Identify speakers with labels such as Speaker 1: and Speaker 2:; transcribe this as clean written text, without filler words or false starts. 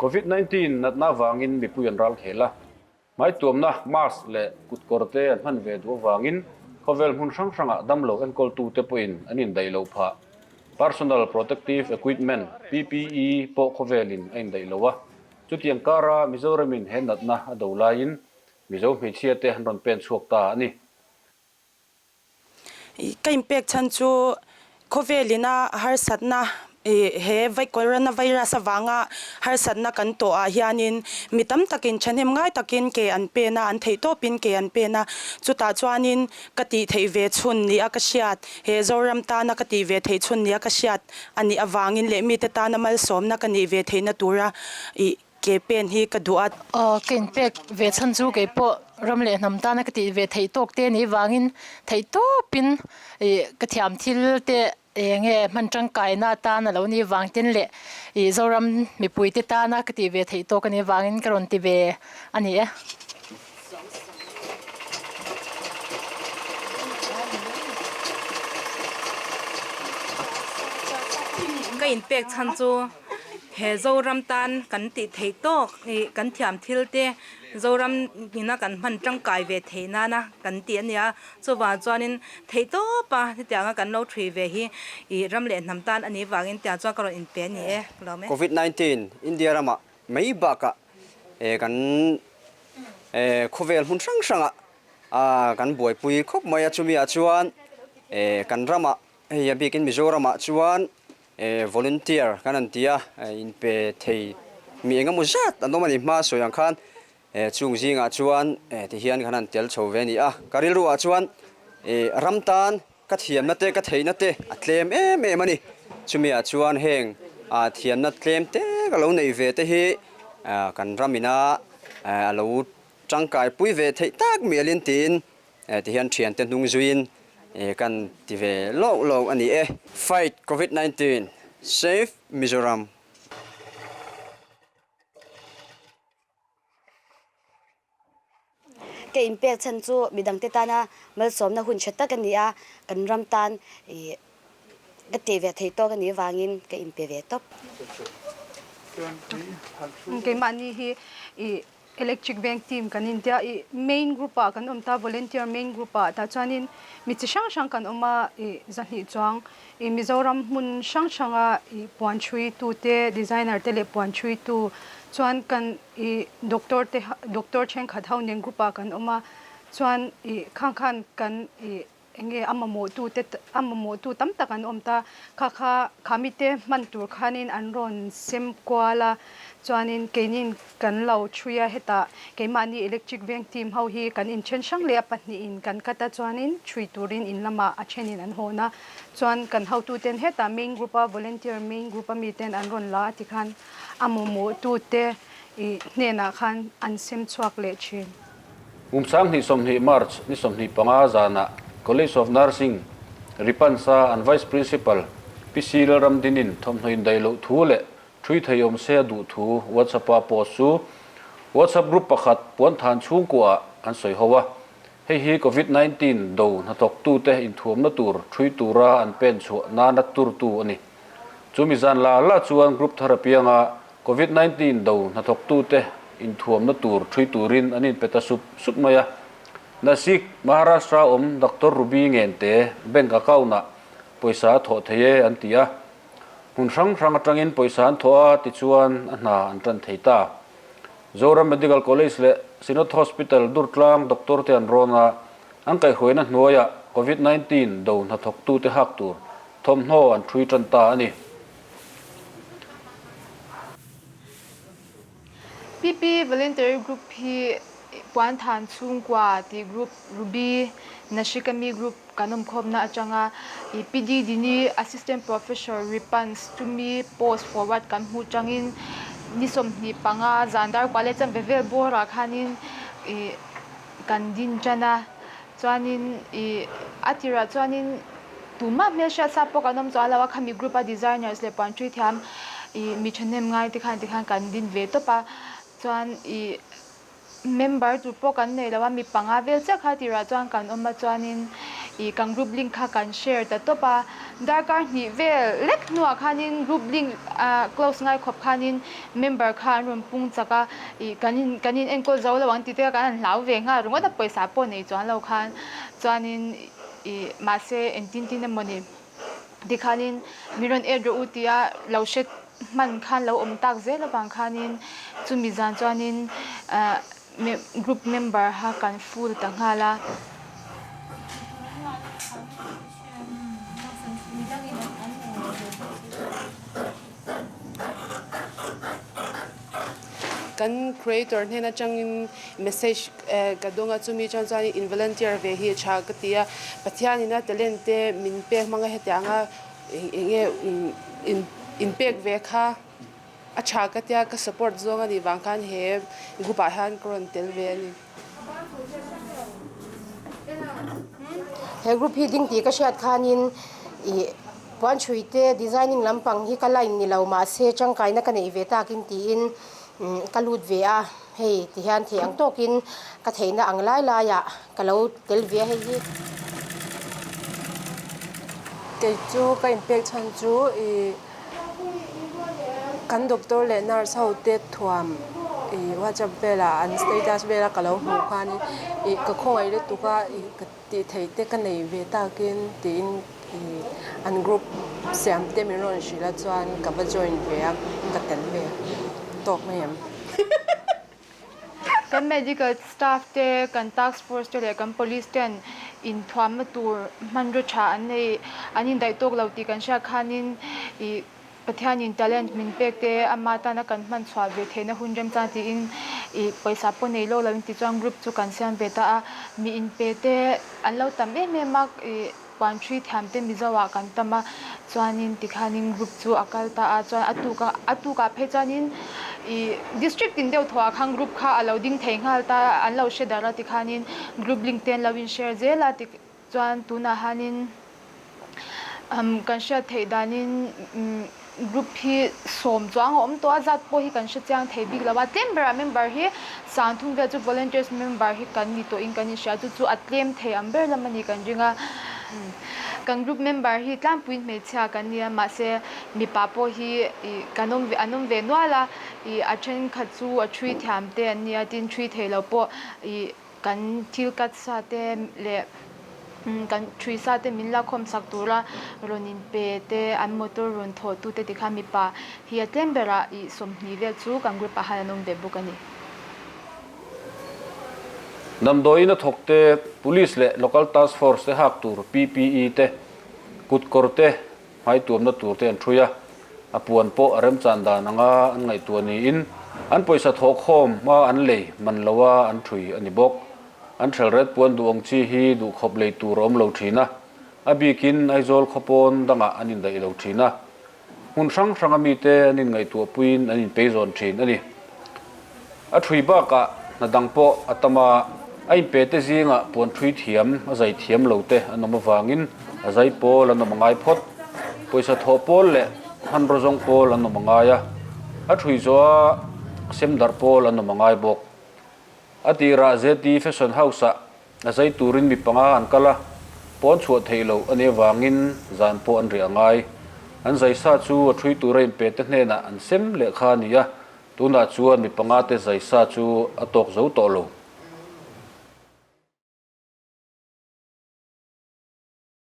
Speaker 1: Covid 19 natna avangin mipui an ral khel a, hmaituamna, mask, leh kutkawr te an hman ve duh avangin khawvel hmun hrang hrangah damlo enkawltute pawhin an indaih loh phah. Personal Protective Equipment, PPE, pawh khawvelin a indaih lo a, chutiang kara Mizoramin he natna a do laiin Mizo hmeichhiate an rawn pen chhuak ta a ni.
Speaker 2: Ka inpek chhan chu khawvelin a harsatna he corona virus avanga harsatna kan tawh ah hianin mi tam takin thahnem ngai takin ke an pen a, an theih tawpin ke an pen a, chutah chuanin ka tih theih ve chhun nia ka hriat, he Zoram tana ka tih ve theih chhun nia ka hriat a nih avangin leh mite tana malsawmna ka nih ve theihna tura ih Ke pen hi ka duh a.
Speaker 3: Aw, ka inpek ve chhan chu kei pawh ram leh hnam tana ka tih ve theih tawk te nih vangin theih tawpin ih ka thiam thil te eng nge hman tangkaina atan a lo nih vang ten leh ih Zoram mipui te tana ka tih ve theih tawk a nih vangin ka rawn ti ve a ni e.
Speaker 4: Ka inpek chhan chu. He Zoram tan kan tih theih tawk ih kan thiam thil te Zoram ina kan hman tangkai ve theih nana kan tih a nia. Chuvang chuanin theih tawp a hetianga kan lo thui ve hi ih ram leh hnam tan a nih vangin tiang chuan ka rawn inpe a ni e. Ka lawm e.
Speaker 5: Covid 19 India ramah mai bakah kan khawvel hmun hrang hrangah kan buaipui khawp mai a, chumi ah chuan kan ramah hei a bikin Mizoramah chuan Volunteer kan han ti a, inpe thei mi eng emaw zat an awm a ni hma sawi ang khan chung zingah chuan tihian kan han tel chho ve a ni a. Ka rilruah chuan ram tan ka thiamna te ka theihna te a tlem em em a ni. Chumiah chuan heng thiamna tlem te ka lo neih ve te hi kan ramina a lo tangkaipui ve theih tak mialin tiin Tihian thiante hnung zuiin kan ti ve loh loh a ni e. Fight Covid 19, Save Mizoram.
Speaker 6: Ka inpek chhan chu midangte tana malsawmna hun tha tak a ni a, kan ram tan ka tih ve thei tawk a nih avangin ka inpe ve tawp.
Speaker 7: Keimahni hi Electric Bank team kan intia ih main group ah kan awm ta volunteer main group ah tah chuanin mi chi hrang hrang kan awm a ih zahnih chuang ih Mizoram hmun hrang hrang a ih puan thui tu te designer te leh puan thui tu chuan kan ih doctor te doctor thenkhat ho nen group ah kan awm a chuan ih khang khan kan ih Enge a mamawhtu te a mamawhtu tam tak an awm ta. Kha kha kha mite hman tur khanin an rawn sem kual a, chuanin keinin kan lo thui a, hetah keimahni electric veng team ho hi kan inthen hrang leh a pahnihin kan cut a, chuanin thui turin in lamah a thenin an hawn a, chuan kan hotuten hetah main group a volunteer main group a miten an rawn la a tikhan a mamawhtu te ih hnenah khan an sem chhuak leh thin.
Speaker 1: Kum 2020 March ni 25 zanah College of Nursing, Ripansa an Vice Principal Pi Si Lalramdinin thawmhnaw indaih loh thu leh thui thei awm se a duh thu WhatsApp-a post chu WhatsApp group pakhat puanthan chhungkuaah an sawi ho a. Hei hi Covid 19 do hnathawktute inthuamna tur thui tura an pen chhuah nana turtu a ni. Chumi zan la la chuan group thar apianga Covid 19 do hnathawktute inthuamna tur thui turin an inpe ta sup sup mai a. Nasik, Maharashtra awm Doctor Ruby Ngente bank account-ah pawisa a thawh thei e an ti a. Hmun hrang hrang atangin pawisa an thawh a tichuan a hna an tan thei ta. Zoram Medical College leh Synod Hospital Durtlang doctor te an rawn a, an kaihhruaina hnuaiah Covid 19 do hnathawktute hak tur thawmhnaw an thui tan ta a ni.
Speaker 8: PP Voluntary Group hi Puanthan chhungkua tih group Ruby Nashikami Group kan awmkhawmna atanga i PD Dini Assistant Professor Ripans chumi post forward kan hmuh tangin ni 25 zan dar kua leh chanve vel bawrah khanin i kan din tan a chuanin i a tirah chuanin Tumah hmelhriat sa pawh kan awm chuan lo a, khami group a designers leh puanthui thiam ih mi thahnem ngai te khan tikhan kan din ve tawp a, chuan ih member tur pawh kan nei lo a, mi panga vel chiah kha tirah chuan kan awm a chuanin I kan group link kha kan share ta tawp a, darkar hnih vel lek hnuah khanin group link close ngai khawp khanin member kha an rawn pung chak a, i kan in kan in enkawl zo lo ang tih te kha kan han hlau ve nghal ringawt a, pawisa pawh nei chuan lo khan chuanin i mahse engtin tin emawni tikhanin min rawn add rawh u tia lo hre hman khan lo awm tak zel avang khanin chumi zan chuanin ah Group member ha kan full ta nghal a.
Speaker 9: Kan creator hnen atangin message ka dawng a, chumi chuan chuan in volunteer ve hi a tha ka ti a, Pathianin a talent te min pek hmang a hetianga eng nge in pek ve kha. A tha ka tia ka support zawng a nih vang khan he group ah hian ka rawn tel ve a ni.
Speaker 10: He group hi ding tih ka hriat khanin ih puanchhui te designing lampang hi ka line ni lo mahse tangkaina ka neih ve takin tiin ka lut ve a, hei tihian theih ang tawkin ka theihna ang lai laiah ka lo tel ve a hei hi.
Speaker 11: Kei chu ka inpek chhan chu ih. Kan doctor leh nurse ho te thuam ih whatsapp velah an status vela ka lo hmuh khanin ih ka khawngaih lutuk a ih ka tih theih te ka nei ve takin tiin ih an group siam te min rawn hrilh a chuan ka va join ve a ka tel ve tawk mai em.
Speaker 8: Kan medical staff te, kan task force te leh kan police ten inthuamna tur hmanraw tha an nei, an indaih tawk lo tih kan hriat khanin ih Pathianin talent min pek te ama tana kan hman chhuah ve theihna hun remchang tiin ih pawisa pawh nei lawk loin tichuan group chu kan siam ve ta a, mi inpe te an lo tam em em a ih Puan ṭhui thiam te Mizo ah kan tam a, chuanin tikhanin group chu a kal ta a, chuan a tuk a, a tukah phei chuanin ih district tin deuh thawhah khan group kha a lo ding thei nghal ta a, an lo hre darh a tikhanin group link te an lo in share zel a, tichuan tunah hianin umm kan hriat theih danin umm Group hi sawm chuang a awm tawh a, zat pawh hi kan hre chiang thei bik lo a, tlem berah member hi sangthum vel chu volunteers member hi kan ni tawhin kan inhria chu chu a tlem thei ang ber lam a ni kan ring a. Kan group member hi tlangpuiin hmeichhia kan ni a, mahse mipa pawh hi ih kan awm ve an awm ve nual a, ih a thenkhat chu a thui thiam te an ni a, tin thui thei lo pawh ih Kan thil cut sa te leh kan thui sa te min la khawm sak tura rawn in pe te an motor rawn thawh tu te tikhan mipa hi a tlem berah ih 20 vel chu kan group ah khan an awm ve bawk a ni.
Speaker 1: Damdawiin a thawk te, Police leh Local Task Force te hak tur PPE te, kutkawr te, hmaituamna tur te an ṭhui a, a puan pawh a remchan dan anga an ngaihtuah niin an pawisa thawhkhawm hma an lei man loa an ṭhui a ni bawk. An ṭhelret puan duh ang chi hi duhkhawp lei tur a awm lo ṭhin a, a bikin Aizawl khawpawn dangah an indaih lo ṭhin a. Hmun hrang hranga mite an inngaihtuahpuiin an inpeizawn thin a ni. A ṭhui bakah hna dang pawh a tam a, a inpe te zingah puan ṭhui thiam, a zai thiam lo te an awm avangin a zai pawl an awm a ngai phawt. Pawisa thawh pawl leh hmanraw zawng pawl an awm a ngai a, a ṭhui zawha sem darh pawl an awm a ngai bawk. A tirah ZD Fashion House-ah A zai turin mi panga an kal a, pawn chhuah theih loh a nih avangin zan pawh an riah a ngai. An zai sa chu a ṭhui tura inpete hnenah an sem leh kha a ni a, tunah chuan mi panga te zai sa chu a tawk zo tawh lo.